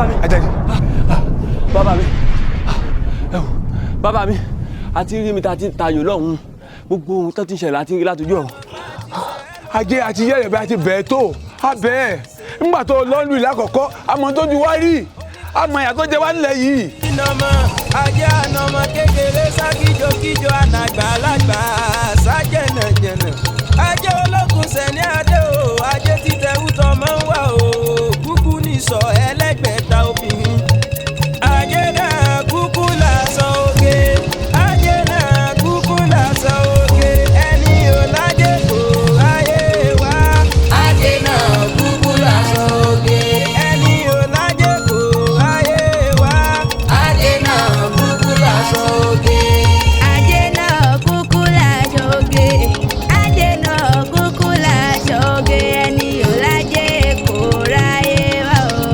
Bàbá mi. Àjàdí. Bàbá mi, ẹ wò, bàbá mi, àti rí mi ta ti ń tayò lọ́hùn-ún, gbogbo ohun tó ti ń ṣẹlẹ̀ àti rí látọjú ọ̀hún. Ajé àti yẹ̀rẹ̀ bí a ti bẹ̀ẹ́ tó a bẹ̀ẹ́ ńgbà tó lọ́nù ìlú àkọ́kọ́, àmọ́ tó ju wá rí, àmọ́ ìyà tó jẹ wá nílẹ̀ yìí. Ìnàmọ ajé ànàmọ kékeré sá kíjokíjo, ànàgbàlagbà sá jẹnàjẹnà. Ajé olókùn sẹni adé o, ajé títẹrú tọmọ ń wà o, kúkú nìsọ ẹlẹgbẹta obìnrin. Ajé náà kúkú lásán oge, ajé náà kúkú lásán oge, ẹni ò lájẹ kò ráyè wá. Ajé náà kúkú lásán oge. Ẹni ò lájẹ kò ráyè wá. Ajé náà kúkú lásán oge. Ajé náà kúkú láṣọge, ajé náà kúkú láṣọge, ẹni ò lájẹ kò ráyè wá o.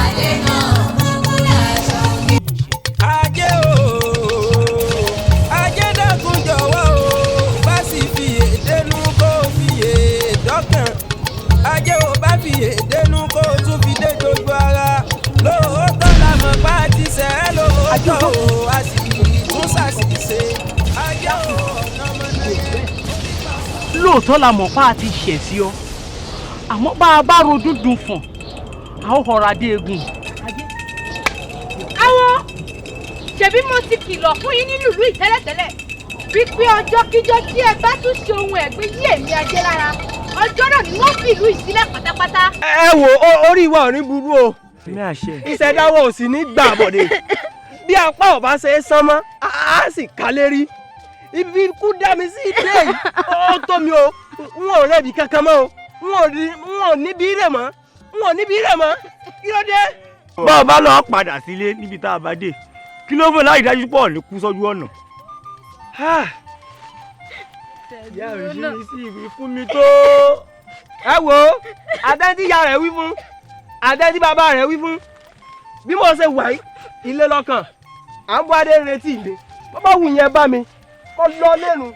Ajé náà kúkú lásán oge. Ajé o, ajé dákun jọ̀wọ́ o, bá sì fi èdénú kó o fi èdọ́kàn. Ajé o, bá fi èdénú kó o tún fi dé gbogbo ara. Lóòótọ́ la mọ̀ pa ti sẹ́ ẹ́, lóòótọ́ o, a sì tún ṣàṣìṣe. Ajé o, ọ̀nà mọ̀nà. Lóòótọ́ la mọ̀ pa àti ṣẹ̀ sí ọ, àmọ́ bá a bá rojú dùn fọ̀n, a ó họra dé egun. Àwọn ṣebí mo ti kìlọ̀ fún yín nílùú yìí tẹ́lẹ̀tẹ́lẹ̀ wípé ọjọ́ kíjọ́ tí ẹ bá tún ṣe ohun ẹ̀gbin yí èmi ajé lára, ọjọ́ náà ni wọ́n fi ìlú yìí sílẹ̀ pátápátá. Ẹ wo, orí wa ò ní burú o, ìṣẹ̀dá wa ò sì ní gbà bọ̀dé. Bí apá ò bá ṣe é sán mọ́, á sì ká lérí. Ibi ikú dá mi sí ilé yìí, ó tó mi o. N ò rẹ́bi kankan mọ́ o, n ò níbi rẹ̀ mọ́, n ò níbi rẹ̀ mọ́. Kí ló dé? Bá ọ bá lọ padà sílé níbi tá a bá dé, kí ló fẹ́ láì dájú pọ̀ ní kú sójú ọ̀nà? Ìyá mi ṣí mi sí ìwé fún mi tó. Ẹ wo, adẹ́ntí ìyá rẹ̀ wí fún, adẹ́ntí bàbá rẹ̀ wí fún, bí mo ṣe wà yìí, ilé lọ́kàn à ń bọ́. Adé ń retí mi, bó bá wù yẹn bá mi kọ́ lọ lẹ́nu.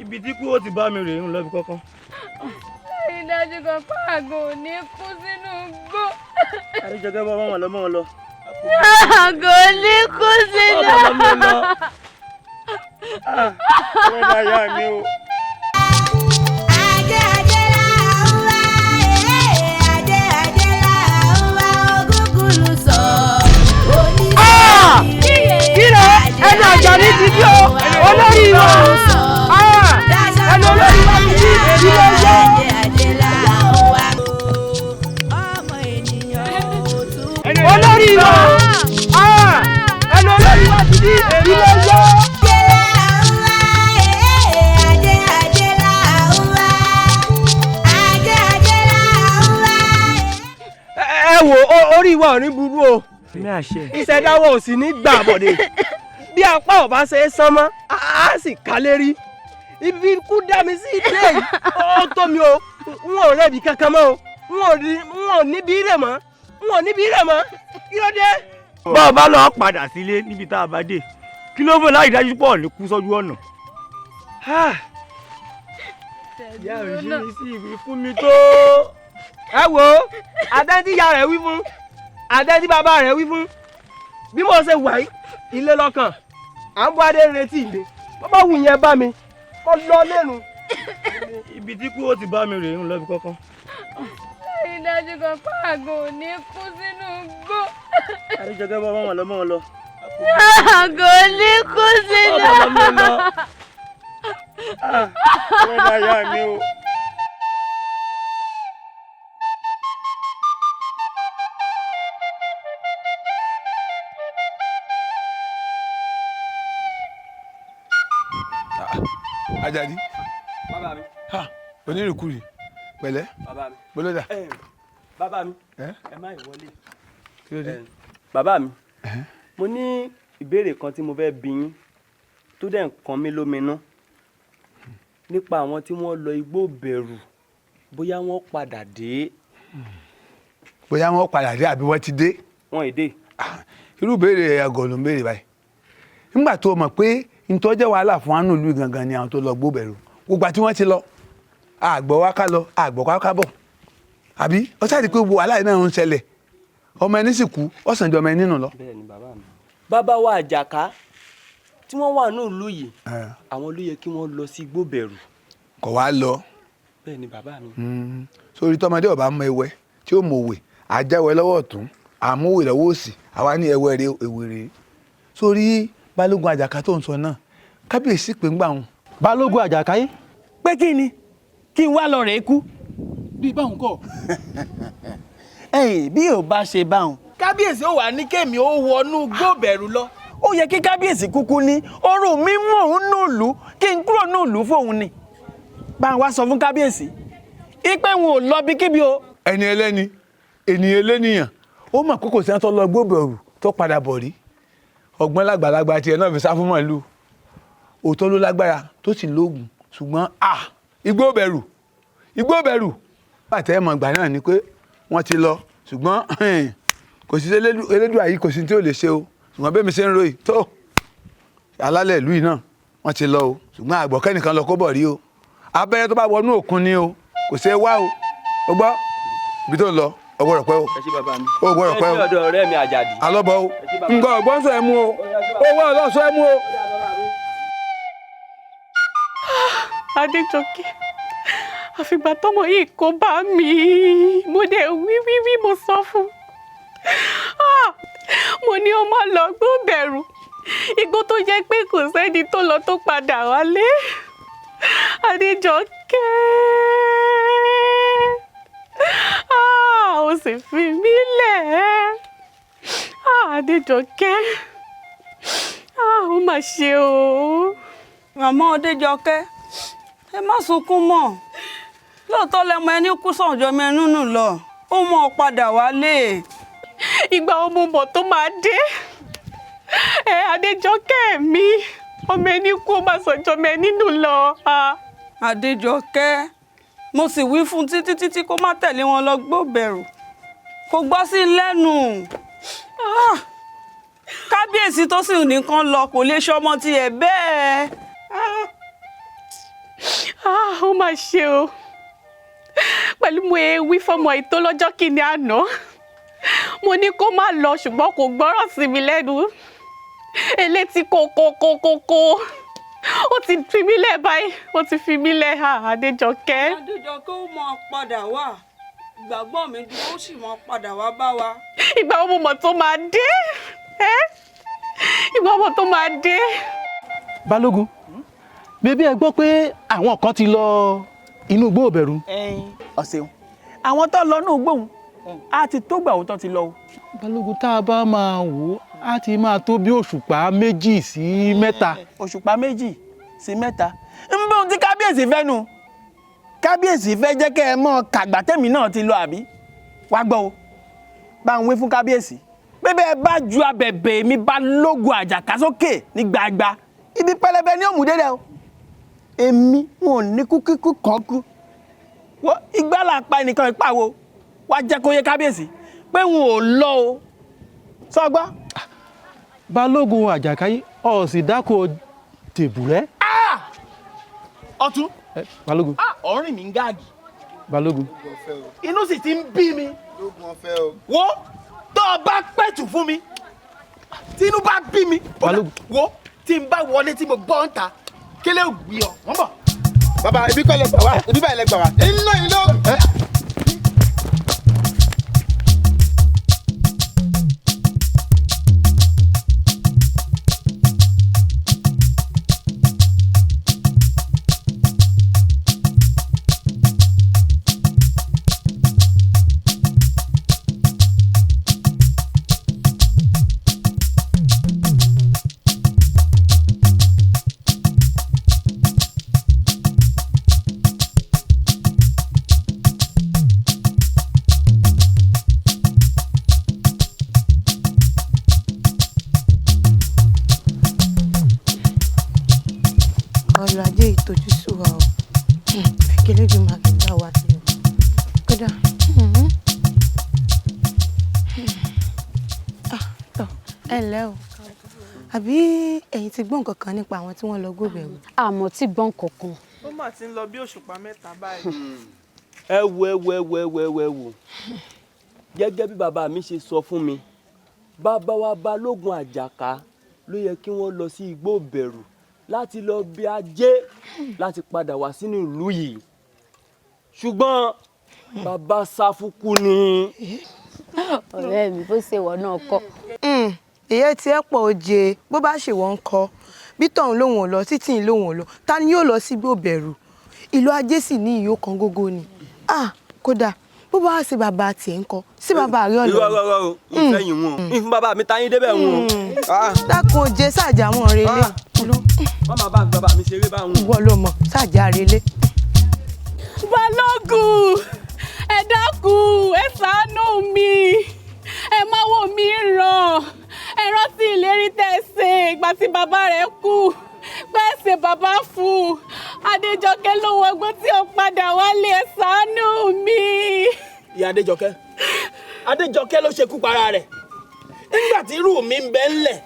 Ibi tí kú ó ti bá mi rèé, ń lọ bí kọ́kọ́. Ìdájú kan pàgọ́ ò ní kú sínú igbó. Àdéjọkẹ́, bọ́ wọn lọ, mọ́ wọn lọ. Àgọ́ ò ní kú sínú. Bọ́ wọn lọ. Wọ́n dá yá mi o. Ajé ajé là ń wá, ajé ajé là ń wá, ogúngúlù sọ. Kíre ẹnu Àjàní ti bí o, olórí wa. Ẹnu olórí wa ti bí ilé yọ. Ajé ajé là ń wá. Ọmọ ènìyàn ò tún. Olórí wa, ẹnu olórí wa ti bí ilé yọ. Ajé là ń wá, ajé ajé là ń wá. Ajé ajé là ń wá. Ẹ wo, orí wa ò ní burú o, ìṣẹ̀dá wa ò sì ní gbà bọ̀dé. Bí apá ò bá ṣe é sán mọ́, á sì ká lérí. Ibi ikú dá mi sí ilé yìí, ó tó mi o. N ò rẹ́bi kankan mọ́ o, n ò níbi rẹ̀ mọ́, n ò níbi rẹ̀ mọ́. Kí ló dé? Bá ọ bá lọ padà sílé níbi tá a bá dé, kí ló fẹ́ láì dájú pọ̀ ní kú sójú ọ̀nà? Ìyá mi ṣí mi sí ìwé fún mi tó. Ẹ wo, adẹ́ntí ìyá rẹ̀ wí fún, adẹ́ntí bàbá rẹ̀ wí fún, bí mo ṣe wà yìí, ilé lọ́kàn à ń bọ́. Adé ń retí mi, bó bá wù yẹn bá mi kọ́ lọ lẹ́nu. Ibi tí kú ó ti bá mi rèé, ń lọ bí kọ́kọ́. Ìdájú kan pàgọ́ ò ní kú sínú igbó. Àdéjọkẹ́, bọ́ wọn lọ, mọ́ wọn lọ. Àgọ́ ò ní kú sínú. Bọ́ wọn lọ. Wọ́n dá yá mi o. Àjàdí. Bàbá mi. Ha, onírìkúrì, pẹ̀lẹ́. Bàbá mi. Bọ́lọ́dà. Bàbá mi, ẹ ẹ má ìwọlé. Kí ló dé? Bàbá mi, mo ní ìbéèrè kan tí mo fẹ́ bi yín tó dẹ̀ ń kan mí lóminú nípa àwọn tí wọ́n lọ igbó bẹ̀rù, bóyá wọ́n padà dé. Bóyá wọ́n padà dé àbí wọ́n ti dé? Wọ́n èdè. Irú ìbéèrè àgọ̀ ló ń béèrè báyìí, nígbà tó o mọ̀ pé ntọ́jẹ́ wàhálà fún anú ìlú gangan ni àwọn tó lọ gbó bẹ̀rù. Gbogbo àti wọ́n ti lọ, àgbọ̀ wá ká lọ, àgbọ̀ wá ká bọ̀, àbí ó sáà di pé wàhálà yìí náà ń ṣẹlẹ̀. Ọmọ ẹni sì kú, ọ̀sán ju ọmọ ẹni nù lọ. Bẹ́ẹ̀ ni bàbá mi. Bàbá wa Àjàká tí wọ́n wà ní ìlú yìí, àwọn ló yẹ kí wọ́n lọ sí igbó bẹ̀rù. Kò wá lọ. Bẹ́ẹ̀ ni bàbá mi. Sórí tọmọdé ọba mọ ewé tí ó mọ òwe, àjáwé lọ́wọ́ ọ̀tún, àmúwè lọ́wọ́ òsì, àwa ní ẹwẹ́ rẹ ewé rẹ. Sórí Balógun Àjàká tó ń sọ náà, kábíyèsí pé ń gbà wọn. Balógun Àjàká yìí. Pé kí ni kí n wá lọ rèé kú. Bí báwọn kọ. Ẹ̀yin bí ò bá ṣe báwọn. Kábíyèsí ó wà ní kémi ó wọnú gbòbẹ̀rù lọ. Ó yẹ kí kábíyèsí kúkú ní orú mi mú òun nùlù kí n kúrò nùlù fóun ni. Bá ń wá sọ fún kábíyèsí ipe wọn ò lọ bíkíbi o. Ẹni ẹlẹ́ni, ènìyàn ẹlẹ́nìyàn, ó mọ̀ pé kò sí ẹni tó lọ gbóbẹ̀rù tó padà bọ̀ rí. Ọgbọ́n lágbàlagbà tiẹ̀ náà fi sá fún màlúù. Òótọ́ ló lágbára tó sì lóògùn, ṣùgbọ́n à igbó bẹ̀rù, igbó bẹ̀rù. Bàtẹ́ ẹ̀ mọ̀ ìgbà náà ni pé wọ́n ti lọ, ṣùgbọ́n kò sí Elédùà yìí, kò sí tí ò lè ṣe o. Ṣùgbọ́n bẹ́ẹ̀ mi ṣe ń ròyìn tó alálẹ̀ ìlú yìí náà wọ́n ti lọ o, ṣùgbọ́n àgbọ̀kẹ́ nìkan lọ kó bọ̀ rí o. Abẹ́rẹ́ tó bá wọnú òkun ni o, kò ṣeé wá o. O gbọ́ ibi tó ń lọ, o gbọ́dọ̀ pẹ́ o. Ẹ ṣé bàbá mi. O gbọ́dọ̀ pẹ́ o. Ẹ ṣé ọ̀dọ̀ ọ̀rẹ́ mi Àjàdí. Alọ́bọ̀ o, nǹkan ọ̀gbọ́n sọ ẹ mú o, owó ọlọ́sọ ẹ mú o. Adéjọkẹ́, àfìgbà tọmọ yìí kò bá mi, mo dẹ̀ wí wí wí, mo sọ fún un, mo ní ó má lọ gbó bẹ̀rù, igbó tó jẹ́ pé kò sẹ́ni tó lọ tó padà wálé. Adéjọkẹ́, ó sì fi mí lẹ̀. Adéjọkẹ́, ó mà ṣe o. Màmá Adéjọkẹ́, ẹ má sunkún mọ́. Lóòótọ́ lẹmọ ẹni kú sànjọ mẹnu nù lọ, ó mọ padà wálé. Ìgbà ọmọ mọ̀ tó máa dé ẹ, Adéjọkẹ́ mi, ọmọ ẹni kú ó máa sànjọ mẹni nù lọ. Adéjọkẹ́, mo sì wí fún títí títí kó má tẹ̀lé wọn lọ gbóbẹ̀rù, kò gbọ́ sí lẹ́nu. Kábíyèsí tó sì nìkan lọ kò lè ṣọmọ tiẹ̀ bẹ́ẹ̀. Ó mà ṣe o. Pẹ̀lú mo wí fọmọ ètò lọ́jọ́ kìíní àná, mo ní kó má lọ, ṣùgbọ́n kò gbọ́rọ̀ sí mi lẹ́nu. Elétí kókókókókó, ó ti fi mí lẹ̀ báyìí, ó ti fi mí lẹ̀. Adéjọkẹ́. Adéjọkẹ́, ó máa padà wá, ìgbàgbọ́ mi dúró, ó sì máa padà wá bá wa. Ìgbà wo mo mọ̀ tó máa dé? Ìgbà wo tó máa dé? Balógun, bébí ẹ gbọ́ pé àwọn kan ti lọ inú igbó ìbẹ̀rù. Ọ̀sẹ̀hún, àwọn tó lọ inú igbó òun á ti tó gbà òun tán ti lọ o. Balógun, tá a bá máa wò ó, á ti máa tó bí òṣùpá 2 sí 3. Òṣùpá 2 sí 3 ń bẹ́ ohun tí kábíyèsí fẹ́ nu. Kábíyèsí fẹ́ jẹ́ kẹ́ ẹ mọ́ kàgbà tẹ̀mí náà ti lọ àbí? Wá gbọ́ o, bá ń wí fún kábíyèsí pé bẹ́ẹ̀ bá ju abẹ̀bẹ̀ mi Balógun Àjàká sókè ní gbagba, ibi pẹlẹbẹ ni ó mú délẹ̀ o. Èmi wọn ò ní kú kíkú kan kú. Wọ́n igbá là pa ẹnìkan ìpàwọ́ wá jẹ́ kó yé kábíyèsí pé wọn ò lọ o. Sọ gbọ́. Balógun Àjàkáyé, ọ̀ sì dáko tèbúrẹ́. Ọ̀tún. Balógun. Ọ̀rìn mi ń gáàgì. Balógun. Inú sì ti ń bí mi. Wo tó o bá pẹ̀tù fún mi, tí inú bá bí mi. Balógun. Wo tí n bá wọlé tí mo gbọ́ ń ta, kélé ò gbé ọ, wọ́n bọ̀. Bàbá, ibi kọ́ lẹ gbà wá, ibi báyìí lẹ gbà wá. Iná iná. Ọrọ̀ ajé ìtọ́jú sú wa o, kí Elédùmarè gbà wá sí o kódà. Tọ́ ẹ ǹlẹ́ o, àbí ẹ̀yin ti gbọ́ nǹkan kan nípa àwọn tí wọ́n lọ gbóbẹ̀rù? Àmọ́ tí gbọ́ nǹkan kan. Ó mà ti ń lọ bí òṣùpá 3 báyìí. Ẹ wo, ẹ wo, ẹ wo, ẹ wo, ẹ wo, ẹ wo, Gẹ́gẹ́ bí bàbá mi ṣe sọ fún mi, bàbá wa Balógun Àjàká ló yẹ kí wọ́n lọ sí igbó bẹ̀rù láti lọ bí ajé láti padà wá sínú ìlú yìí, ṣùgbọ́n bàbá sáfúkú ni. Ọ̀rẹ́ mi, bó ṣe wọ̀ náà kọ́. Èyí tí ẹ pọ̀ oje, bó bá ṣe wọ́n ń kọ́ bí tọ̀hún lòun ò lọ títí lòun ò lọ, ta ni yóò lọ sígbó bẹ̀rù? Ìlú ajé sì ní ìyó kan gógó ni. Ah, kódà bó bá wá sí bàbá tiẹ̀ ń kọ́ sí bàbá rẹ̀ ọ̀lọ́. Irọ́ irọ́ o, ìfẹ́ yìí wọn ìfún bàbá mi táyín débẹ̀ wọn o. Dákun oje, ṣáàjà wọn relé. Má má bá bàbá mi ṣeré báwọn. Ìwọ ló mọ̀, ṣáàjà relé. Balógun, ẹ dákun, ẹ ṣàánú mi, ẹ má wò mí ràn. Ẹ rántí ìlérí tẹ́ ẹ ṣe ìgbà tí bàbá rẹ̀ kú pẹ́ẹ́sẹ̀ bàbá fún un. Adéjọkẹ́ ló wọgbó tí ó padà wálé, ẹ ṣàánú mi. Ìyá Adéjọkẹ́, Adéjọkẹ́ ló ṣekú para rẹ̀ nígbà tí irú mi ń bẹ ńlẹ̀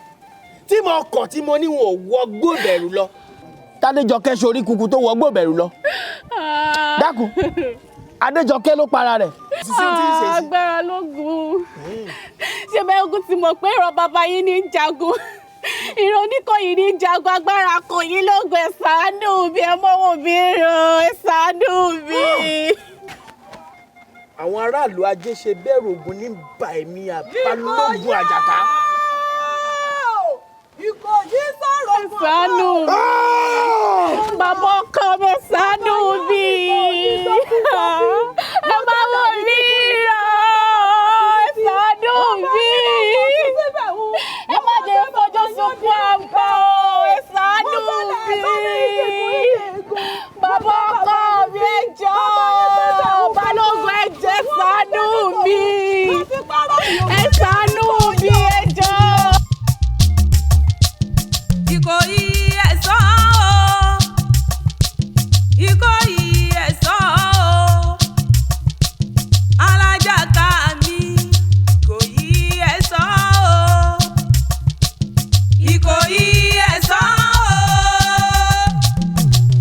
tí mo kọ̀ tí mo ní wọn ò wọ gbóbẹ̀rù lọ. Tádéjọkẹ́ sorí kuku tó wọ gbóbẹ̀rù lọ. Dákun, Adéjọkẹ́ ló para rẹ̀. Agbára lógun ṣe bẹ́ẹ̀, ogun ti mọ̀ pé ìran bàbá yín ní í jagun, ìran Oníkòyí ní í jagun, agbára kò yín lógun. Ẹ ṣàánú mi, ẹ mọ́wọ́ mi ràn, ẹ ṣàánú mi. Àwọn aráàlú ajé ṣe bẹ̀rù ogun ní bà ẹ̀mí Balógun Àjàká. Ìkòyí sọ̀rọ̀. Ẹ ṣàánú mi, bàbá ọkọ mi, ẹ ṣàánú mi, ẹ má wò mí ràn, ẹ ṣàánú mi, ẹ má jẹ́ fojú sunkún àgbà o, ẹ ṣàánú mi, bàbá ọkọ mi, ẹ jọ̀ọ́, Balógun, ẹ jẹ́ ṣàánú mi, ẹ ṣàánú mi, ẹ jọ̀ọ́. Ìkòyí ẹ̀ṣọ́ o, Ìkòyí ẹ̀ṣọ́ o, alájàká mi, Ìkòyí ẹ̀ṣọ́ o, Ìkòyí ẹ̀ṣọ́ o,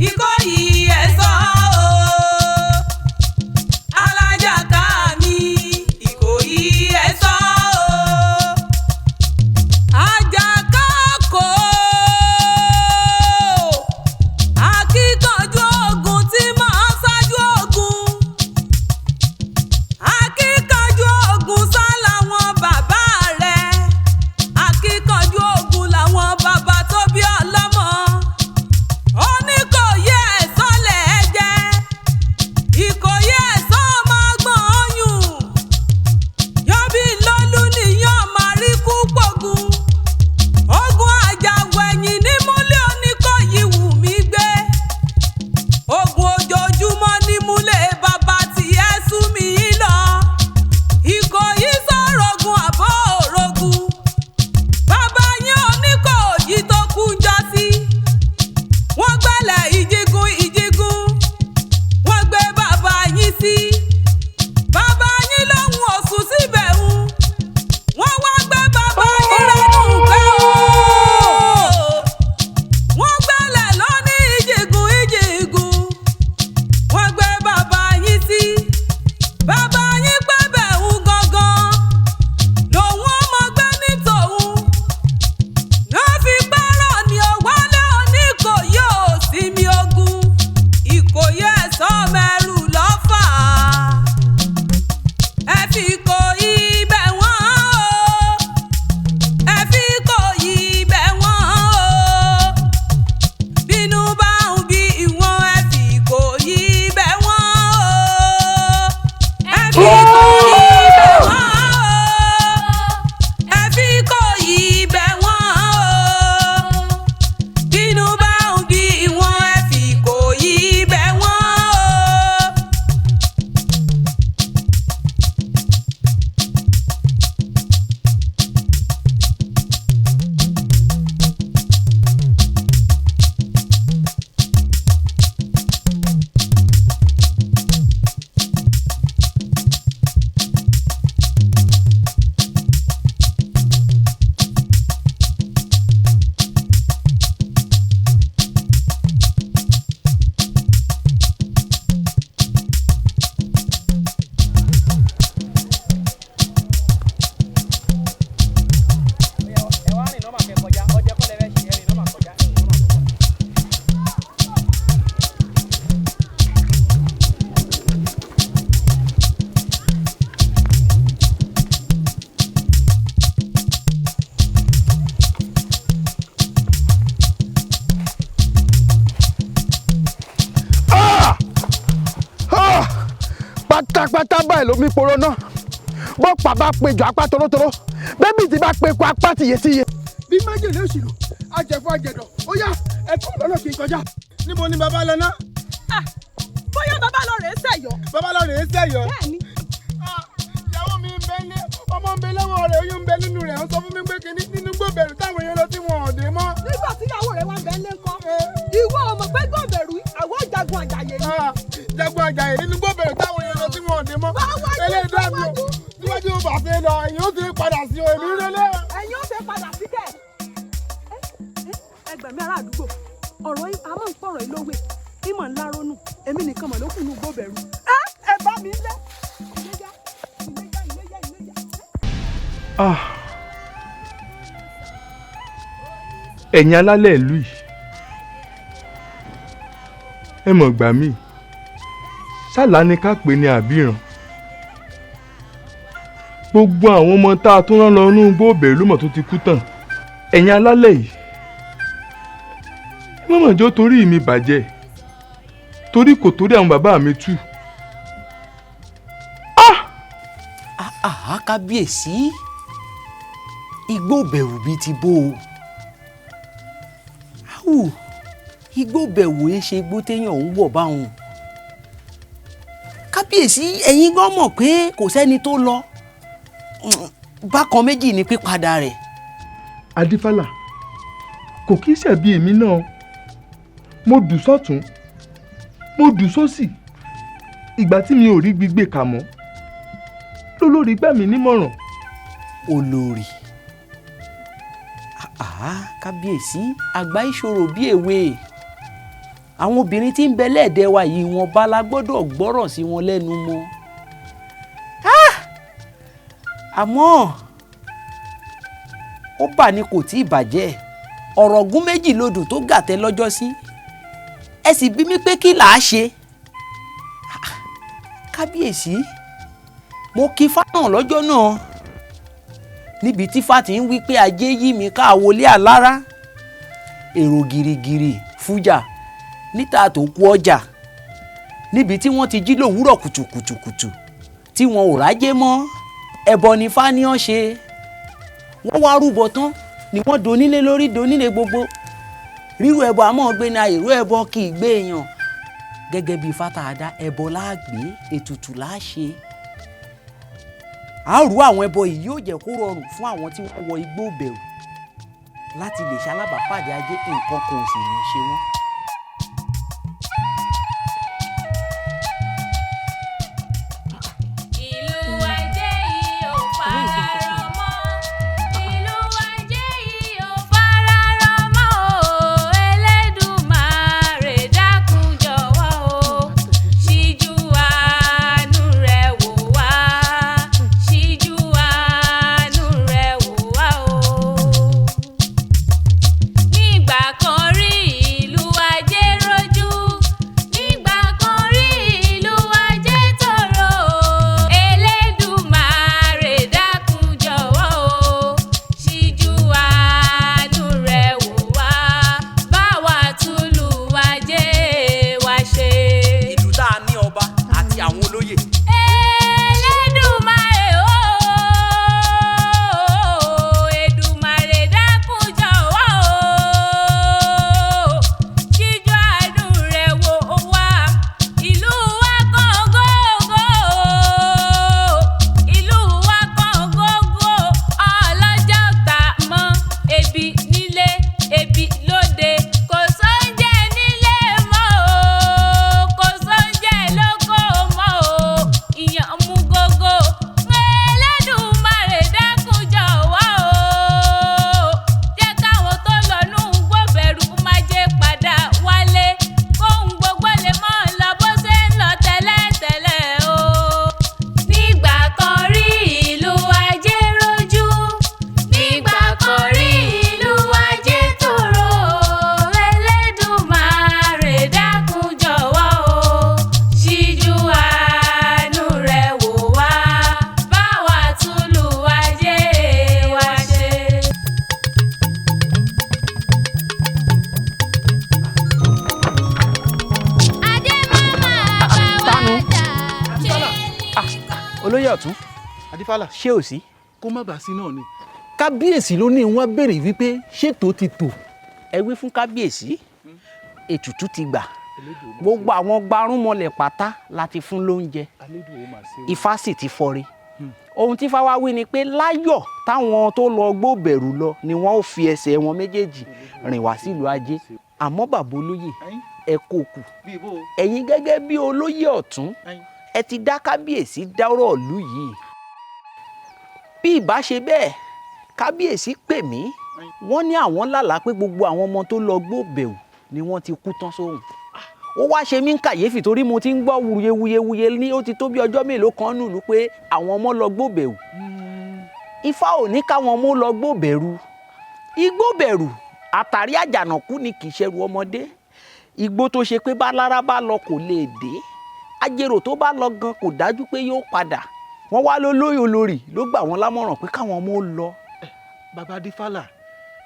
Ìkòyí ẹ̀ṣọ́ o, alájàká mi, Ìkòyí ẹ̀ṣọ́ o. Àjàká kò, akíkanjú ogun tí máa ń ṣáájú ogun, akíkanjú ogun sá làwọn bàbá rẹ̀, akíkanjú ogun làwọn bàbá tó bí ọlọ́mọ. Ó ní kò yẹ ẹ̀sọ́ lẹ̀ ẹ́ jẹ́, Ìkòyí ẹ̀sọ́ máa gbọ́n ọyùn yọ̀bí lólú nìyàn máa rí kú pọ̀gùn. Ogun àjàwẹ̀yìn ní múlẹ̀ Oníkòyí wù mí gbé, ogun ojoojúmọ́ ní múlẹ̀ bàbá tiẹ̀ sú mi lọ. Ìkòyí sọ̀rọ̀ ogun àbọ̀ òrogun, bàbá yín Oníkòyí tó kú jọ sí, wọ́n gbẹ́lẹ̀ ìjígun ìjígun, wọ́n gbé bàbá yín sí, bàbá yín lòun ò sùn síbẹ̀ ń, wọ́n wá gbé bàbá yín lẹ́nu gbẹ́ o, wọ́n gbẹ́lẹ̀ lóní ìjìgùn ìjìgùn, wọ́n gbé bàbá yín sí, bàbá yín pẹ́ bẹ̀ ń gangan lòun ó mọ gbé ní tòun, náà fi pẹ́rọ̀ ní òwálé Oníkòyí ò sinmi ogun. Ìkòyí ẹ̀ṣọ́ mẹ́rù lọ́fà, ẹ fi Ìkòyí bẹ̀ wọ́n o, ẹ fi Ìkòyí bẹ̀ wọ́n o, bínú bá ń bí ìwọ̀n, ẹ fi Ìkòyí bẹ̀ wọ́n o, ẹ fi Ìkòyí bẹ̀ wọ́n o, ẹ fi Ìkòyí bẹ̀ wọ́n o, bínú bá ń bí ìwọ̀n, ẹ fi Ìkòyí bẹ̀ wọ́n o. báyìí lómi poro náà bọ́pàá bá péjọ apá torótoró bẹ́bí ti bá pe kó apá tìyetìye. Bí májèlé òṣèlú ajẹ̀fọ́ ajẹ̀dọ̀ ó yá ẹ̀kọ́ lọ́nà kí n kọjá. Níbo ni bàbá lọ ná? Bóyá bàbá lọ rèé sẹ̀yọ́. Bàbá lọ rèé sẹ̀yọ́. Bẹ́ẹ̀ni. Ìyàwó mi ń bẹ ní ọmọ ń bẹ lọ́wọ́ rẹ̀, oyún ń bẹ nínú rẹ̀, ó sọ fún mi pé kinní nínú gbòbẹ̀rù táwọn èèyàn lọ tí wọn ò dé mọ́. Nígbà tí ìyàwó rẹ̀ wá ń bẹ ń lé ńkọ́, ìwọ ọmọ pé gbòbẹ̀rù àwọn jagun àjàyè ni. Jagun àjàyè nínú gbòbẹ̀rù táwọn èèyàn lọ tí wọn ò dé mọ́. Eléyìí dá mi o, síwájú bá ṣe lọ, ẹ̀yin ó ti padà sí o, èmi ń relé. Ẹ̀yin ó ṣe padà sí kẹ̀. Ẹgbẹ̀mí ará àdúgbò, ọ̀rọ̀ yìí a máa ń pọ̀rọ̀ yìí lówe, ìmọ̀ ńlá ronú, èmi nìkan mọ̀ ló kù nínú gbòbẹ̀rù. Ẹ bá mi lé. Ah. Ẹ̀yin alálẹ̀ ìlú yìí, ẹ mọ̀ gbà mí, ṣáàlà ni ká pè ní àbíràn. Gbogbo àwọn ọmọ tá a tún rán lọ inú igbó ìbẹ̀rù ló mọ̀ tó ti kú tán. Ẹ̀yin alálẹ̀ yìí, ẹ má mọ̀ jọ́ torí mi bàjẹ́, torí kò torí àwọn bàbá mi tú. Àhá kábíyèsí, igbó bẹ̀rù bíi ti bó o. Áwù, igbó bẹ̀rù ẹ ṣe igbó téèyàn ń wọ̀ báwọn. Kábíyèsí, ẹ̀yin gan mọ̀ pé kò sẹ́ni tó lọ. Bákan méjì ni pípadà rẹ̀. Adífálà, kò kí ṣẹ̀bi èmi náà. Mo dù sọ́tún, mo dù sósì. Ìgbà tí mi ò rí gbígbé kà mọ́ lólórí gbà mí nímọ̀ràn. Olórí, àhá kábíyèsí, àgbà ìṣòro bí èwe. Àwọn obìnrin tí ń bẹ lẹ́ẹ̀dẹ̀ wa yìí, wọn bá la gbọ́dọ̀ gbọ́rọ̀ sí wọn lẹ́nu mọ́. Àmọ́ ó bà ní kò tí ì bàjẹ́. Ọ̀rọ̀ ogún méjì lodò tó gàtẹ́ lọ́jọ́ sí. Ẹ sì bí mi pé kí là á ṣe. Kábíyèsí, mo kí fáwọn lọ́jọ́ náà níbi tí fati ń wí pé ajé yí mi ká wọlé àlára, èrò gìrìgìrì fújà níta tó kú ọjà, níbi tí wọ́n ti jí lòwúrọ̀ kùtùkùtùkùtù tí wọn ò rájé mọ́. Ẹbọ ni fáníọ́ ṣe, wọ́n wá rúbọ tán ni wọ́n donílé lórí donílé gbogbo. Rírú ẹbọ àmọ́ gbé ní àìrú ẹbọ kì í gbé èèyàn. Gẹ́gẹ́ bíi fataada, ẹbọ láàgbé, ètùtù láṣe. Àrú àwọn ẹbọ yìí yóò jẹ́ kó rọrùn fún àwọn tí wọ́n wọ igbó bẹ̀rù láti lè ṣalábàápàdé ajé, nǹkan kan ò sì ní ṣe wọ́n. Ìlú ajé yìí ò fararọ mọ́. Ìlú ajé yìí ò fararọ mọ́ o. Elédùmarè dákun jọ̀wọ́ o. Ṣíjú àánú rẹ̀ wò wá. Ṣíjú àánú rẹ̀ wò wá o. Nígbà kan rí ìlú Olóyè ọ̀tún. Adífálà. Ṣé ò sí. Kó má bàa sí náà ni. Kábíyèsí ló ní wọ́n béèrè wípé ṣètò ti tò. Ẹ wí fún kábíyèsí, ètùtù ti gbà, gbogbo àwọn gbarúnmọlẹ̀ pátá la ti fún lóúnjẹ, ifá sì ti fọre. Ohun tí fáwa wí ni pé láyọ̀ táwọn tó lọ gbóbẹ̀rù lọ ni wọ́n ó fi ẹsẹ̀ wọn méjèèjì rìn wá sílùú ajé. Àmọ́ bàbá olóyè, ẹ kó kù. Ẹ̀yin gẹ́gẹ́ bí olóyè ọ̀tún, ẹ ti dá kábíyèsí dárọ̀ ìlú yìí. Bí ìbá ṣe bẹ́ẹ̀, kábíyèsí pè mí, wọ́n ní àwọn lálàá pé gbogbo àwọn ọmọ tó lọ gbóbẹ̀rù ni wọ́n ti kú tán sóhun. Ó wá ṣe mí ń kàyéfì torí mo ti ń gbọ́ wuyewuyewuye ní ó ti tó bí ọjọ́ mélòó kan nùlú pé àwọn ọmọ lọ gbóbẹ̀rù. Ifá ò ní káwọn ọmọ lọ gbóbẹ̀rù. Igbóbẹ̀rù àtàrí àjànàkú ni, kì í ṣẹrù ọmọdé. Igbó tó ṣe pé bá lára bá lọ kò lè dé, ajérò tó bá lọ gan kò dájú pé yóò padà. Wọ́n wá ló lóyè olórí ló gbà wọ́n lámọ̀ràn pé káwọn ọmọ ó lọ. Bàbá Adífálà,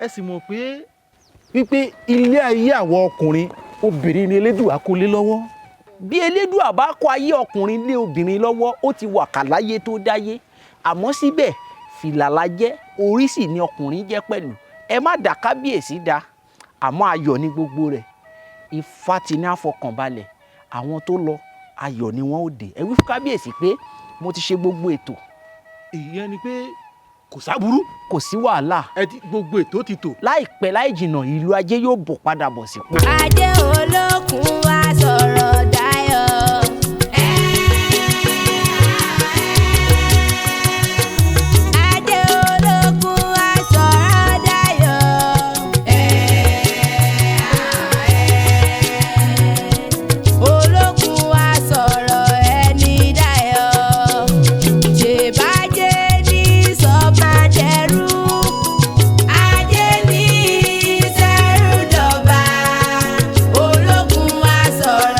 ẹ sì mọ̀ pé wípé ilé ayé àwọn ọkùnrin, obìnrin ni Elédùà kó lé lọ́wọ́. Bí Elédùà bá kó ayé ọkùnrin lé obìnrin lọ́wọ́, ó ti wà kàláyé tó dáyé. Àmọ́ síbẹ̀, fìlà la jẹ́, orí sì ni ọkùnrin jẹ́ pẹ̀lú. Ẹ má dá kábíyèsí dá, àmọ́ ayọ̀ ni gbogbo rẹ̀. Ifá ti ní àfọkànbalẹ̀, àwọn tó lọ, ayọ̀ ni wọ́n ó dé. Ẹ wí fún kábíyèsí pé mo ti ṣe gbogbo ètò. Ìyẹn ni pé kò sáburú. Kò sí wàhálà. Ẹ ti gbogbo ètò ti tò. Láìpẹ́ láì jìnnà, ìlú ajé yóò bọ̀ padà bọ̀ sípò. Ajé olókun wá sọ̀rọ̀ dayọ̀. Ajé olókun wá sọ̀rọ̀ dayọ̀. Olókun wá sọ̀rọ̀ ẹni dayọ̀. Ṣèbájé ní sọ́bàdẹ́rú. Ajé ní sẹ́rù dọ̀bà. Olókun wá sọ̀rọ̀.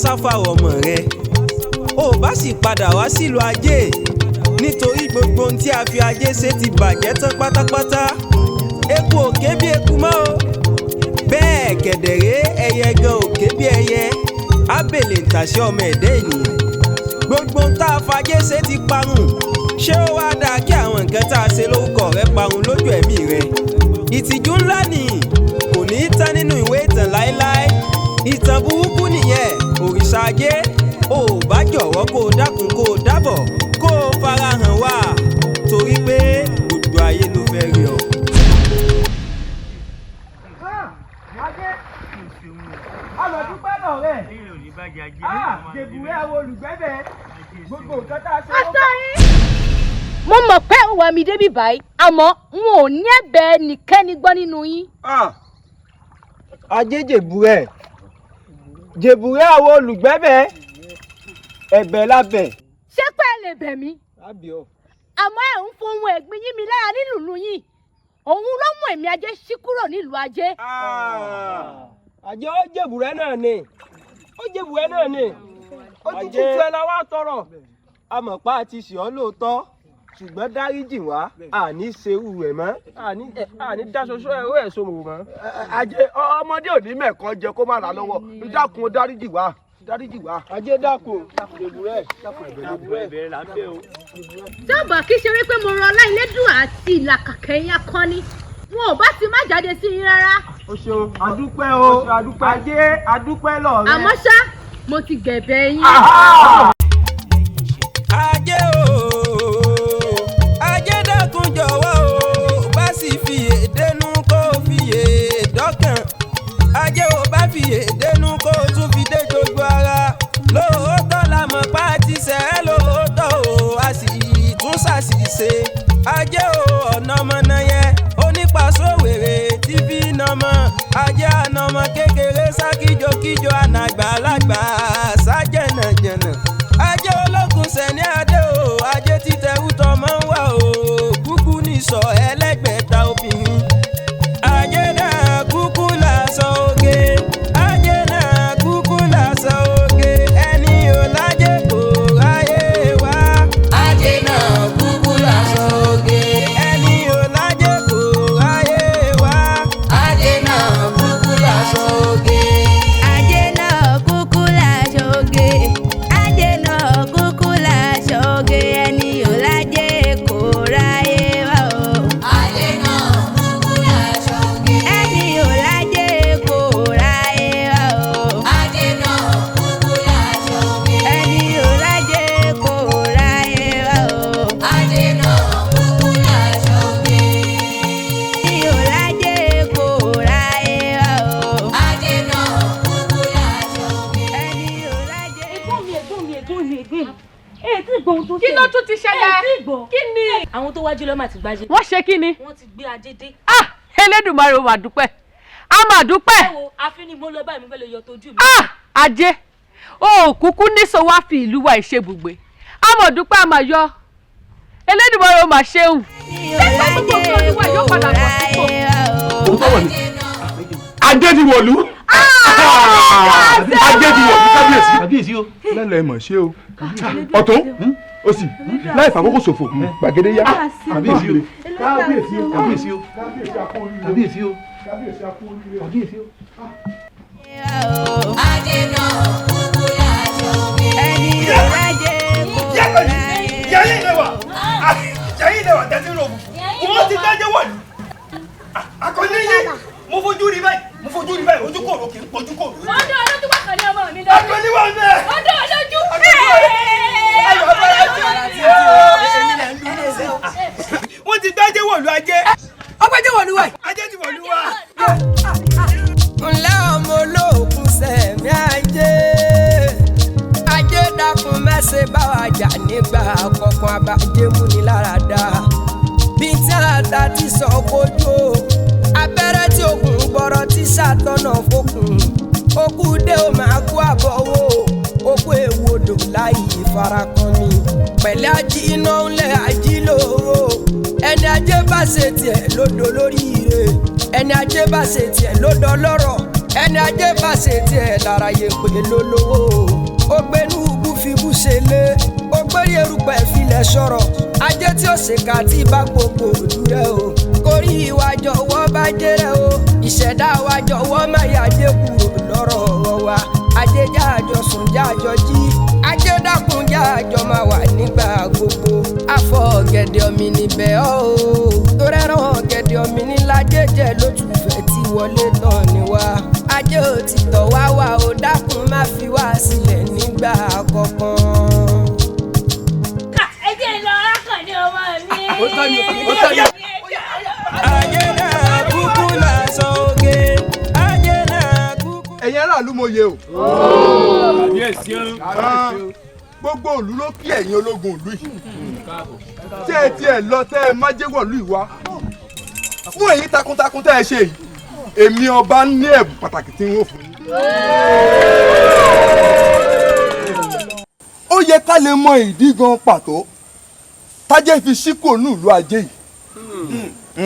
sáfàwọ̀ ọmọ rẹ, o bá sì padà wá sílùú ajé, nítorí gbogbo ohun tí a fi ajé ṣe ti bàjẹ́ tán pátápátá. Eku ò ké bí eku mọ́ o, bẹ́ẹ̀ kẹ̀dẹ̀rẹ́ ẹyẹ gan ò ké bí ẹyẹ, ábèlè ń tàṣẹ ọmọ ẹ̀dá ènìyàn. Gbogbo ohun tá a fajé ṣe ti parun. Ṣé ó wá dáa kí àwọn nǹkan tá a ṣe lórúkọ rẹ parun lójú ẹ̀mí rẹ? Ìtìjú ńlá nìyí, kò ní í tán nínú ìwé ìtàn láéláé. Ìtàn burúkú nìyẹn. Òrìṣà ajé, ò bá jọ̀wọ́ kó o dákun, kó o dábọ̀, kó o farahàn wá, torí pé gbogbo ayé ló fẹ́ rí ọ. Alọ̀dúpẹ́ náà rẹ̀. Jèbùrẹ́ àwọn olùgbẹ́bẹ̀ gbogbo nǹkan tá a ṣe. Àtọ́yìn. Mo mọ̀ pé ó wà mí débi báyìí, àmọ́ n ò ní ẹ̀bẹ̀ ẹnikẹ́ni gbọ́ nínú yín. Ajé jèbùrẹ́, jèbùrẹ́ àwọn olùgbẹ́bẹ̀, ẹ̀bẹ̀ lábẹ̀. Ṣé pé ẹ lè bẹ̀ mí? Àmọ́ ẹ̀ ń fohùn ẹ̀gbin yín mi lára nílùú yín. Òun ló mú èmi ajé ṣí kúrò nílùú ajé. Àjẹ́ ó jèbùrẹ́ náà ni, ó jèbùrẹ́ náà ni, ó ti tútù ẹ la wá tọrọ. A mọ̀ pa àti ṣì ọ́ lóòótọ́, ṣùgbọ́n dáríjì wá, àní ṣerú rẹ̀ mọ́, àní dáṣoṣo ẹ̀rọ ẹ̀ sọmọ mọ́. Ajé, ọmọdé ò ní mẹ̀kọ́ jẹ kó má ra lọ́wọ́. Dákun, dáríjì wá, dáríjì wá. Ajé dákun, jèbùrẹ́, jèbùrẹ́ là ń bẹ̀ o. Tí ó bá kí ṣe wípé mo rọ ọlá Elédùà àti ìlàkàkẹ́ yín akọni, wọn ò bá ti má jáde sí yín rárá. O ṣeun, adúpẹ́ o, ajé adúpẹ́ lọ́rẹ́. Àmọ́ ṣá, mo ti gbẹ̀bẹ̀ yín. Ajé o, ajé dákun jọ̀wọ́ o, bá sì fi èdénú kó o fi èdọ́kàn. Ajé o, bá fi èdénú kó o tún fi dé gbogbo ara. Lóòótọ́ la mọ̀ pa ti ṣẹ́ ẹ́ lóòótọ́ o, a sì tún ṣàṣìṣe. Ajé o, ọ̀nà mọ̀nà yẹn onípasòwèrè tí fi nàmọ. Ajé ànàmọ kékeré sá kíjokíjo, ànàgbàlagbà sá jẹ̀nàjẹ̀nà. Ajé olókun sẹ̀ní adé o, ajé títẹ̀rù tọmọ ń wà o, kúkú nìsọ ẹlẹ́gbẹ̀ta obìnrin. Ajé náà kúkú làṣọ oge, ajé náà kúkú làṣọ oge, ẹni ò lájẹ kò ráyè wá. Ajé náà kúkú làṣọ oge. Ẹni ò lájẹ kò ráyè wá. Ajé náà kúkú làṣọ oge. Ajé náà kúkú láṣọ oge. Ajé náà kúkú láṣọ oge. Ẹni ò lájẹ kò ráyè wá o. Ajé náà kúkú làṣọ oge. Ẹni ò lájẹ kò ráyè wá o. Ajé náà kúkú làṣọ oge. Ẹni ò lájẹ kò ráyè wá o. Ajé náà kúkú làṣọ oge. Ẹni ò lájẹ kò ráyè wá o. Ajé náà kúkú làṣọ oge. Ẹni ò lájẹ. Ẹ̀gbọ́n mi, ẹ̀gbọ́n mi, ẹ̀gbọ́n mi, ẹ̀gbọ́n mi. Èyí tí gbọ́ ohun tó Kí ló tún ti ṣẹlẹ̀? Èyí tí gbọ́. Kí ni? Àwọn tó wájú ló mà ti gbájé. Wọ́n ṣe kí ni? Wọ́n ti gbé ajé dé. Ah! Elédùmarè, ó mà dúpẹ́, a mà dúpẹ́. Ẹ wo, àfi ni mo lọ báyìí, mo fẹ́ lọ yọ tójú mi. Ah! Ajé o ò kúkú níṣó wá fi ìlú wa ìṣebùgbé, a mà dúpẹ́, a mà yọ Elédùmarè, ó mà ṣeun. Ẹni ò lájẹ kò ráyè wá o. Òun tọwọ ni ajé ti wọ̀lú. Ajé ti wọ̀lú, kábíyèsí. Kábíyèsí o. Lẹ́lẹ̀ mọ̀ ṣé o, ọ̀tún òsì láì fàkókò ṣòfò, gbàgede yá. Kábíyèsí o. Kábíyèsí o. Kábíyèsí o. Kábíyèsí akó oríire. Kábíyèsí o. Kábíyèsí akó oríire. Kábíyèsí o. Ajé náà kúkú làṣọ oge. Ẹni ò lájẹ kò ráyè. Yẹ́yìn lè wà, yẹ́yìn lè wà tẹ́sí rò fùfú, wọ́n ti dájẹ́ wọ̀lú. Akọni yé, mo fojú rí báyìí, mo fojú rí báyìí, ojú kòrò kì í pojú kòrò. Ọdún olójú wà kàn ní ọmọ mi lórí. Akọni wà bẹ́ẹ̀. Ọdún olójú. Ayọ̀ abẹ́rẹ́ tí wọ́n ti dájẹ́ wọ̀lú ajé. Ọgbẹ́jẹ́ wọ̀lú wa. Ajé ti wọ̀lú wa. Ńlẹ́ ọmọ olóòkun sẹ̀mí ajé, ajé dákun mẹ́sẹ̀ bá wa jà nígbà kọ̀ọ̀kan, abajé múni lára dá bí tí ata ti sọ kojú o, abẹ́rẹ́ tí okùn gbọ́rọ̀ tí sàtọ̀nà fokùn okú dé o, máa kú àbọ̀wò okú ewu odò láì farakàn mi pẹ̀lẹ́ ají iná ńlẹ̀ ají lóró. Ẹni ajé bá ṣe tiẹ̀ lódò lórí ire, ẹni ajé bá ṣe tiẹ̀ lódò lọ́rọ̀. Ẹni ajé bá ṣe tiẹ̀ lára yẹ pé lólówó. Ó gbénú ubú fi bú ṣe lé, ó gbérí erùpẹ̀ filẹ̀ sọ̀rọ̀. Ajé tí ó ṣèkà tí bá gbogbo òdu rẹ o. Kórí ìwà jọ̀wọ́ bá jẹ́rẹ̀ o. Ìṣẹ̀dá wa jọ̀wọ́ má yàjẹ́ kúrò lọ́rọ̀ wa. Ajé jáàjọ sùn jáàjọ jí. Ajé dákun jáàjọ máa wà nígbà gbogbo. Afọ ọ̀gẹ̀dẹ̀ ọ̀mì níbẹ̀ ọ́ o. Torẹ́ràn ọ̀gẹ̀dẹ̀ ọ̀mì nílá jẹ́jẹ́ ló tún fẹ́ tí wọlé tán ni wá. Ajé ò ti tọ̀ wá wá o, dákun má fi wá sílẹ̀ nígbà kankan. Ẹ jẹ́ lọ arákùnrin ọmọ mi. Ó tọ́ ni, ó tọ́ ni. Ajé náà kúkú lásán oge. Ajé náà kúkú. Ẹ̀yin aráàlú mo yẹ o. Kábíyèsí o. Gbogbo ìlú ló kí ẹ̀yin ológun ìlú yìí. Tẹ́ ẹ tiẹ̀ lọ tẹ́ ẹ má jẹ́wọ́ ìlú yìí wá. Fún èyí takuntakun tẹ́ ẹ ṣe yìí, èmi ọba ní ẹ̀bùn pàtàkì tí n ó fún yín. Ó yẹ ká lè mọ ìdí gan pàtó tájẹ́ fi ṣí kúrò ní ìlú ajé yìí.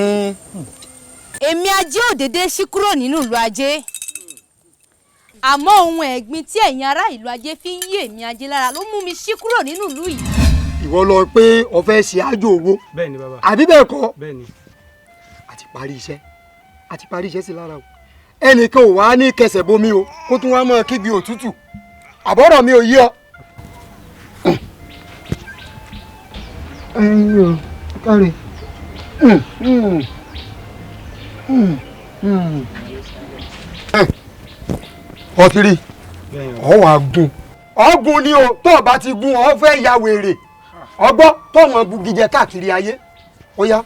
Èmi ajé ò dédé ṣí kúrò nínú ìlú ajé, àmọ́ ohun ẹ̀gbin tí ẹ̀yin ará ìlú ajé fi ń yí èmi ajé lára ló mú mi ṣí kúrò nínú ìlú yìí. Ìwọ lọ pé o fẹ́ ṣe àjò owó. Bẹ́ẹ̀ni bàbá. Àbí bẹ́ẹ̀ kọ́? Bẹ́ẹ̀ni. A ti parí iṣẹ́, a ti parí iṣẹ́ sí lára o. Ẹnìkan ò wá ní kẹsẹ̀ bomi o, kó tún wá máa kígbe òtútù. Àbọ̀rọ̀ mi ò yí ọ. Ẹyin o, káre. Ọtí rí, ọ wà gùn. Ọgùn ni o, tó o bá ti gùn ọ fẹ́ ya wèrè. Ọgbọ́ tó mọ̀ bugijẹ káàkiri ayé. Ó yá,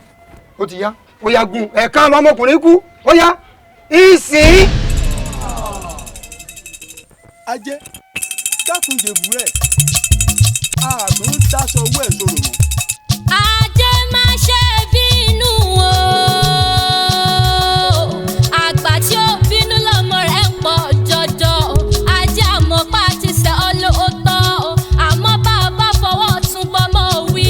ó ti yá, ó yá gùn. Ẹ̀ka lọmọkùnrin kú, ó yá, ìsìn. Ajé, dákun jèbù rẹ̀, àtún dáṣọ owó ẹ̀ sọ̀rọ̀ mọ́. Ajé má ṣe bínú o, àgbà tí ó bínú lọ́mọ rẹ̀ ń pọ̀ jọjọ. Ajé àmọ́ pa ti ṣe ọ́ lóòótọ́, àmọ́ bá a bá fọwọ́ tún bọ́mọ wí,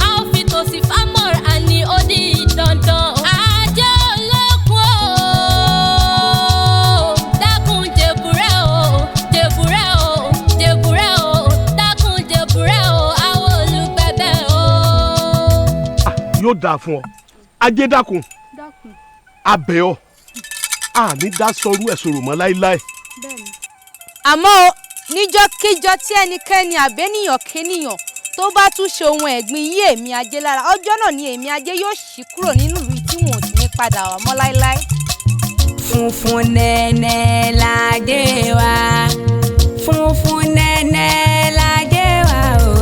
a ó fi tòsí fámọ́ra ní ó di dandan. Ajé olókun o, dákun jèbúrẹ́ o, jèbúrẹ́ o, jèbúrẹ́ o, dákun jèbúrẹ́ o, àwọn olùgbẹ̀bẹ̀ o. Yóò dáa fún ọ, ajé dákun, abẹ́ ọ, àní dá sọrú ẹ̀ sọ̀rọ̀ mọ́ láéláé. Àmọ́ o, níjọ́kíjọ́ tí ẹnikẹ́ni àbẹ́nìyàn kéníyàn tó bá tún ṣe ohun ẹ̀gbin yí èmi ajé lára, ọjọ́ náà ni èmi ajé yóò ṣí kúrò nínú ìlú tí wọn ò sì ní padà wá mọ́ láéláé. Funfun nẹ́nẹ́ lajé wa, funfun nẹ́nẹ́ lajé wa o,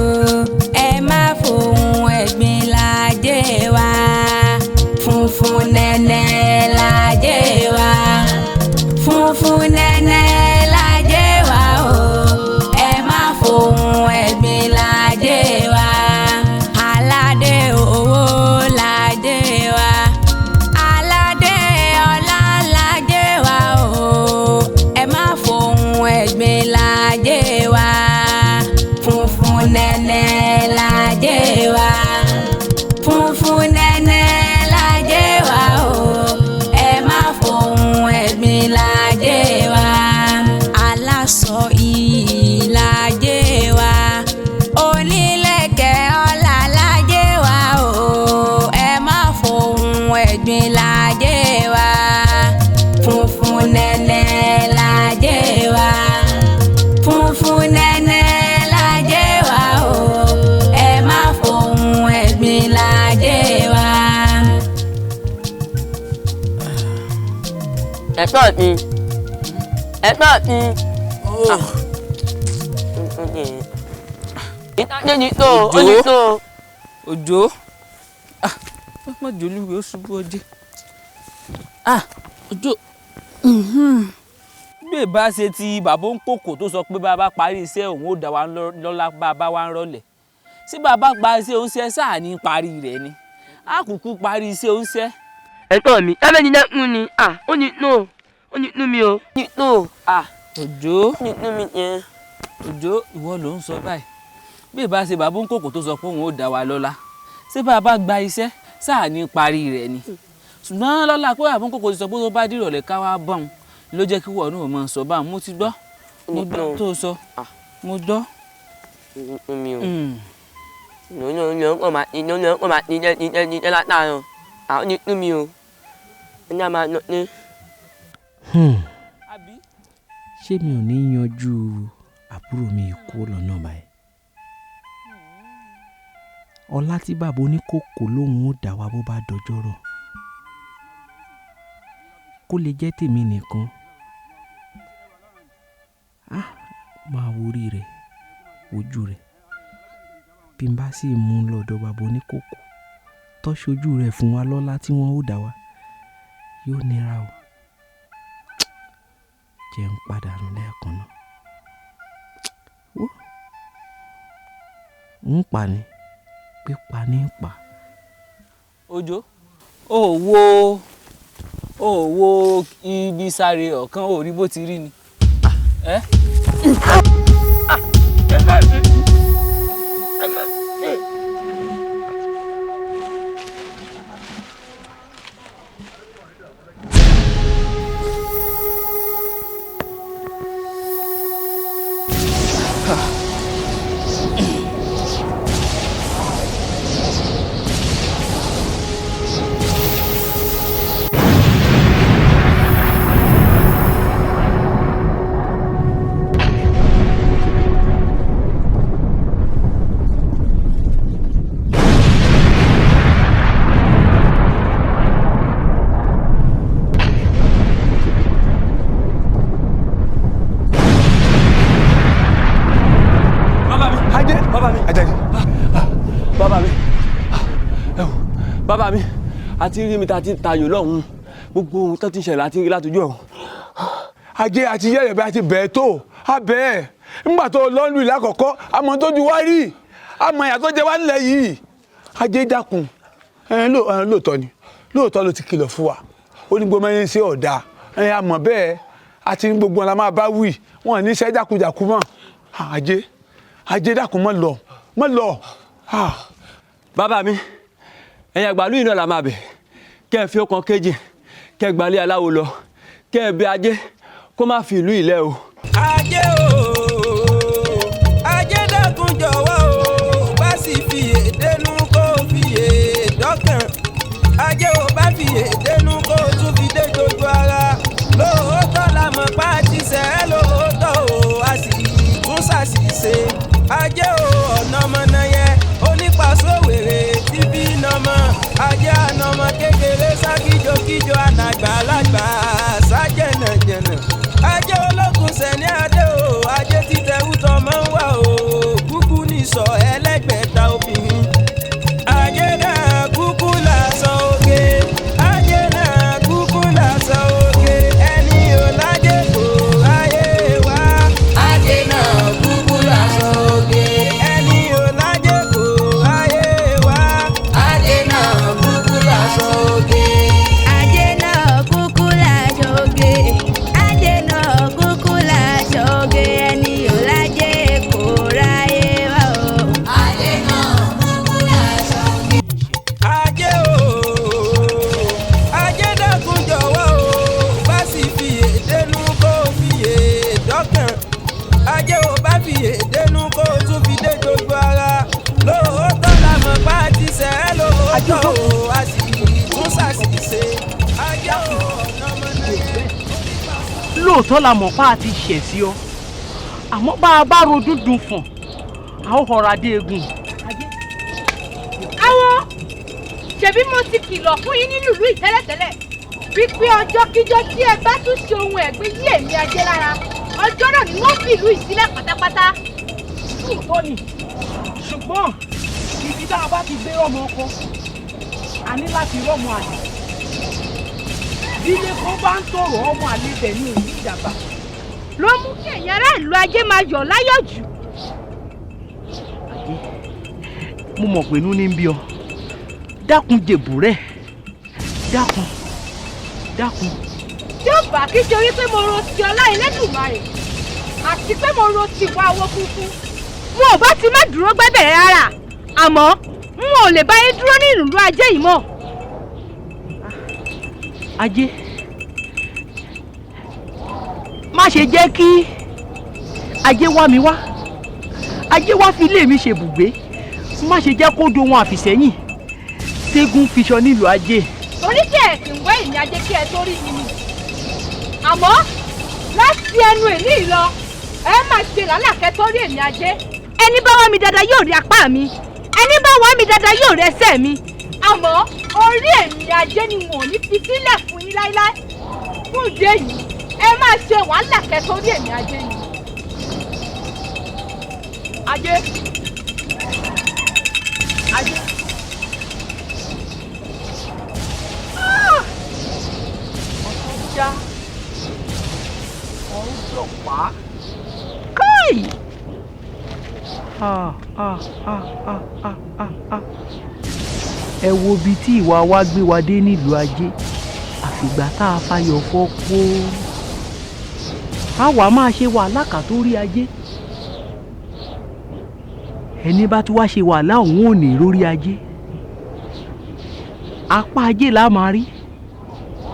ẹ má fohùn ẹ̀gbin lajé wa. Funfun nẹ́nẹ́ lajé wa, funfun nẹ́nẹ́ lajé wa o, ẹ má fohùn ẹ̀gbin lajé wa. Aládé owó lajé wa, aládé ọlá lajé wa o, ẹ má fohùn ẹ̀gbin lajé wa. Funfun nẹ́nẹ́ lajé wa, funfun nẹ́nẹ́ lajé wa o, ẹ má fohùn ẹ̀gbin lajé wa. Aláṣọ iyì lajé wa, onílẹ̀kẹ̀ ọlá lajé wa o, ẹ má fohùn ẹ̀gbin lajé wa. Funfun nẹ́nẹ́ lajé wa, funfun nẹ́nẹ́ lajé wa o, ẹ má fohùn ẹ̀gbin lajé wa. Ẹ̀gbọ́n mi, ẹ̀gbọ́n mi. Ìtàgé ni tó, ó ní tó. Òjò, má jòlúwe ó ṣubú ọjẹ́. Òjò, bí ẹ bá ṣe ti bàbá ń kòkò tó sọ pé bàbá parí iṣẹ́ òun ó dá wa lọ́lá, bàbá wa ń rọlẹ̀. Sí bàbá parí iṣẹ́ òun ṣe sáà ní parí rẹ̀ ni. A kúkú parí iṣẹ́ òun ṣe. Ẹ̀gbọ́n mi, ẹ̀bẹ̀ ni dẹ́kun ni, ó ní tó, ó ní tó mi o. Ní tó, Òjò, ó ní tó mi yẹn. Òjò, ìwọ ló ń sọ báyìí. Bí ẹ bá ṣe bàbá ń kòkò tó sọ pé òun ó dá wa lọ́lá, ṣé bàbá gba iṣẹ́ sáà ní parí rẹ̀ ni. Ṣùgbọ́n lọ́la pé bàbá ń kòkò ti sọ pé tó bá dìrọ̀lẹ́ ká wá bọ̀ òun Ló jẹ́ kí wọ́n náà máa sọ báà. Mo ti gbọ́, mo gbọ́ tó sọ, mo gbọ́. Mi ò ló máa ti jẹ́ látàárọ̀ àwọn ní tú mi o ní a máa lọ ní. Ṣé mi ò ní yanjú àbúrò mi kú lọ́nà báyìí? Ọlá tí bàbá oníkókó lòun ó dá wa bó bá dọjọ́ rọ̀, kó lè jẹ́ tèmi nìkan. Á máa wo orí rẹ̀, ojú rẹ̀. Bí n bá sì mú un lọ́dọ̀ bàbá oníkókó tó ṣojú rẹ̀ fún wa lọ́lá tí wọ́n ó dá wa, yóò nira o. Jẹ́ ń padà nù lẹ́ẹ̀kan náà. Wó, ń pa ni, pípa ní ń pa. Òjó, ó wo ibi sáré ọ̀kan, ó rí bó ti rí ni. Ẹ́. Bàbá mi, àti rí mi ta ti ń tayò lọ́hùn-ún, gbogbo ohun tó ti ń ṣẹlẹ̀ àti rí látọjú ọ̀hún. Ajé àti yẹ̀rẹ̀ bí a ti bẹ̀ẹ́ tó a bẹ̀ẹ́ ńgbà tó lọ́nù ìlà àkọ́kọ́ àmọ́ tó ju wá rí àmọ́ ìyà tó jẹ wá nílẹ̀ yìí. Ajé dákun, lóòótọ́ ni, lóòótọ́ ló ti kìlọ̀ fún wa, ó ní gbogbo ẹni ṣe ọ̀dà àmọ́ bẹ́ẹ̀ àti gbogbo ọ̀la máa bá wì wọ́n ní iṣẹ́ jákujàku mọ́. Ajé, Ajé dákun, mọ́ lọ, mọ́ lọ. Bàbá mi, ẹ̀yin àgbàlú yìí náà la máa bẹ̀, kẹ́ ẹ fi ọkàn kejì, kẹ́ ẹ gbalẹ̀ aláwo lọ, kẹ́ ẹ bẹ̀ Ajé kó má fi ìlú ìlẹ̀ o. Ajé o, Ajé dákun jọ̀wọ́ o, bá sì fi èdénú kó fi èdọ́kàn. Ajé o, bá fi èdénú kó tún fi dé gbogbo ara. Lóòótọ́ la mọ̀ pa ti sẹ́ lóòótọ́ o, a sì tún ṣàṣìṣe. Ajé o, ọ̀nà mọ̀nà yẹn onípasòwèrè tí bí nọmọ. Ajé ànàmọ kékeré sá kíjokíjo, ànàgbàlagbà sá jẹ̀nàjẹ̀nà. Ajé olókùn sẹ̀ní adé o, ajé títẹ̀wú tọmọ ń wà o, kúkú nìsọ ẹlẹ́gbẹ̀ta obìnrin. Ajé náà kúkú lásán oge, ajé náà kúkú lásán oge, ẹni ò lájẹ kò ráyè wá. Ajé náà kúkú lásán oge, ẹni ò lájẹ kò ráyè wá. Ajé náà kúkú lásán oge. Ajé náà kúkú láṣọ oge, ajé náà kúkú láṣọ oge, ẹni ò lájẹ kò ráyè wá o. Ajé náà kúkú láṣọ oge. Ajé o, Ajé dákun jọ̀wọ́ o, bá sì fi èdénú kó fi èdọ́kàn. Ajé o, bá fi èdénú kó tún fi dé gbogbo ara. Lóòótọ́ la mọ̀ pa ti sẹ́ lóòótọ́ o, a sì tún ṣàṣìṣe. Ajé o, ọ̀nà mọ̀nà yẹn. Lóòótọ́ la mọ̀ pa àti ṣẹ̀ sí ọ, àmọ́ bá a bá rojú dùn fọ̀n, a ó họra dé egun. Àwọn ṣebí mo ti kìlọ̀ fún yín nínú ìlú yìí tẹ́lẹ̀tẹ́lẹ̀ wípé ọjọ́kíjọ́ tí ẹ bá tún ṣe ohun ẹ̀gbin yí èmi Ajé lára, ọjọ́ náà ni wọ́n fi ìlú yìí sílẹ̀ pátápátá. Lóòótọ́ ni, ṣùgbọ́n ibi tá a bá ti gbé ọmọ ọkọ, a ní láti rọ́mọ àlè. Bílé kan bá ń tọrọ ọmọ àlè bẹ̀ ní òní ìdàgbà. Ló mú kí ẹ̀yin ará ìlú Ajé máa yọ̀ láyọ̀ jù. Ajé, mo mọ̀ pé inú ní ń bí ọ. Dákun jèbù rẹ̀, dákun, dákun. Tí ó bá kí ṣe wípé mo ro ti ọlá Ẹlẹ́dùmarè àti pé mo ro ti ìwà owó kúkú, wọn ò bá ti má dúró gbẹ́bẹ̀rẹ̀ rárá, àmọ́ n ò lè bá yín dúró ní ìlú Ajé yìí mọ́. Ajé, Má ṣe jẹ́ kí ajé wá mi wá, ajé wá fi ilé mi ṣebùgbé, má ṣe jẹ́ kó dohun àfìsẹ́yìn tégún fiṣọ nílùú ajé. Torí kí ẹ sì ń wé ìní ajé kí ẹ tó rí mi ni, àmọ́ láti ẹnu èní yìí lọ, ẹ máa ṣe làálàkẹ́ tó rí èmi ajé. Ẹni bá wá mi dáadáa yóò rí apá mi, ẹni bá wá mi dáadáa yóò rí ẹsẹ̀ mi, àmọ́ orí èmi ajé ni wọn ò ní fi sílẹ̀ fún yín láíláí. Fún ìdí èyí, ẹ máa ṣe wàhálà kẹ́ tó rí èmi ajé ni. Ajé, ajé. Ọ̀tún já, ọ̀run jọ̀pá. Káì! Ah, ah, ah, ah, ah, ah, ah. Ẹ wo ibi tí ìwà wa gbé wa dé nílùú ajé, àfìgbà tá a fayọ̀ fọ́ kó. A wàá máa ṣe wàhálà ká tó rí ajé. Ẹni bá tún wá ṣe wàhálà òun ò ní rórí ajé. Apá ajé là máa rí,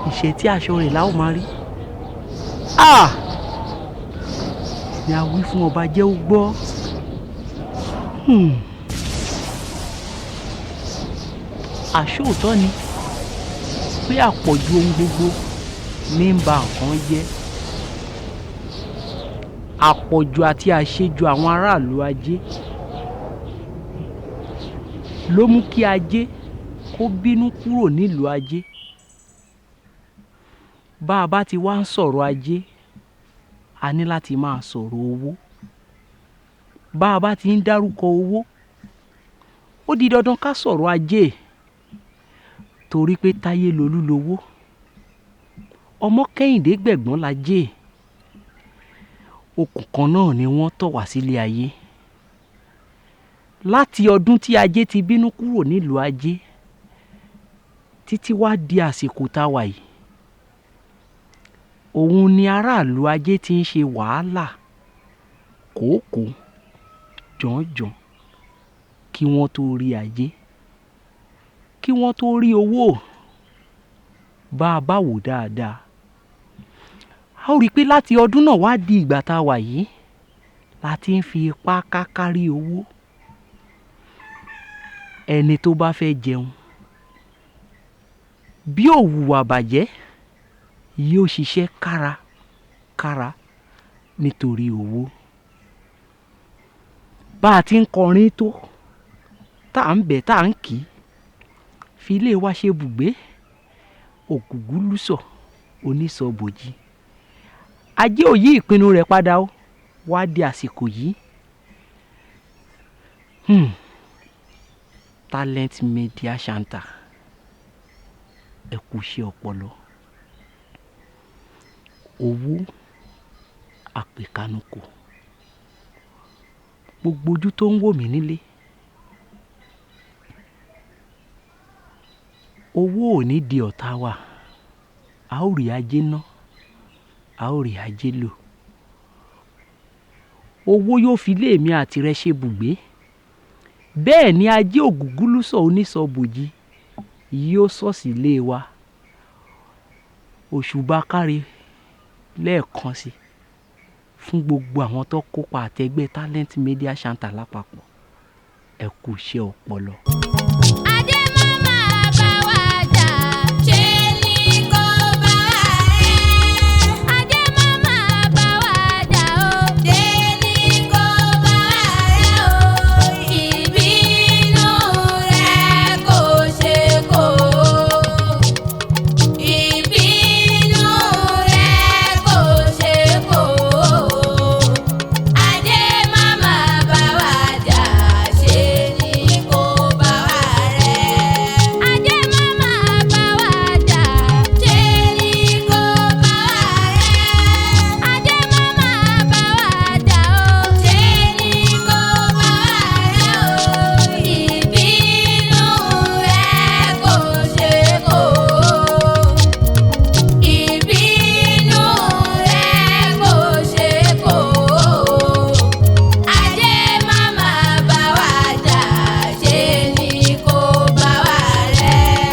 ìṣẹ́ tí aṣọ rẹ̀ là ó máa rí. Ah! Ni a wí fún ọba jẹ́ ó gbọ́. Àṣóòótọ́ ni pé àpọ̀jù ohun gbogbo ní ń ba nǹkan jẹ́. Àpọ̀jù àti àṣejù àwọn aráàlú ajé ló mú kí ajé kó bínú kúrò nílùú ajé. Bá a bá ti wá ń sọ̀rọ̀ ajé, a ní láti máa sọ̀rọ̀ owó. Bá a bá ti ń dárúkọ owó, ó di dandan ká sọ̀rọ̀ ajé, torí pé táyé lolú lowó, ọmọ Kẹ́hìndé gbẹ̀gbọ́n lajé. Okùn kan náà ni wọ́n tọ̀ wá sílé ayé. Láti ọdún tí ajé ti bínú kúrò nílùú ajé títí wá di àsìkò tá a wà yìí, òun ni aráàlú ajé ti ń ṣe wàhálà kòókòó jọ̀ọ́njọ̀ọ́ kí wọ́n tó rí ajé, kí wọ́n tó rí owó. Bá a bá wò dáadáa, a ó rí i pé láti ọdún náà wá di ìgbà tá a wà yìí la ti ń fi ipá kákárí owó. Ẹni tó bá fẹ́ jẹun, bí ò hùwà bàjẹ́, yóò ṣiṣẹ́ kárakára nítorí owó. Bá a ti ń kọrin tó, tá à ń bẹ̀ tá à ń kì í, fi ilé wa ṣe bùgbé, ògúngúlùsọ̀ onísọ̀bòjì. Ajé ò yí ìpinnu rẹ̀ padà ó wá di àsìkò yìí. Talent Media Center, ẹ kú iṣẹ́ ọpọlọ. Owó àpèkánukò. Gbogbo ojú tó ń wò mí nílé, owó ò ní di ọ̀tá wa, a ó rí ajé ná, a ó rí ajé lò. Owó yóò fi ilé mi àti rẹ ṣe bùgbé. Bẹ́ẹ̀ ni ajé ògúngúlùsọ̀ onísọ̀bòjì yóò sọ̀sì lé wa. Òṣùbà káre lẹ́ẹ̀kan sí fún gbogbo àwọn tó kópa àtẹgbẹ́ Talent Media Center lápapọ̀. Ẹ kú iṣẹ́ ọpọlọ.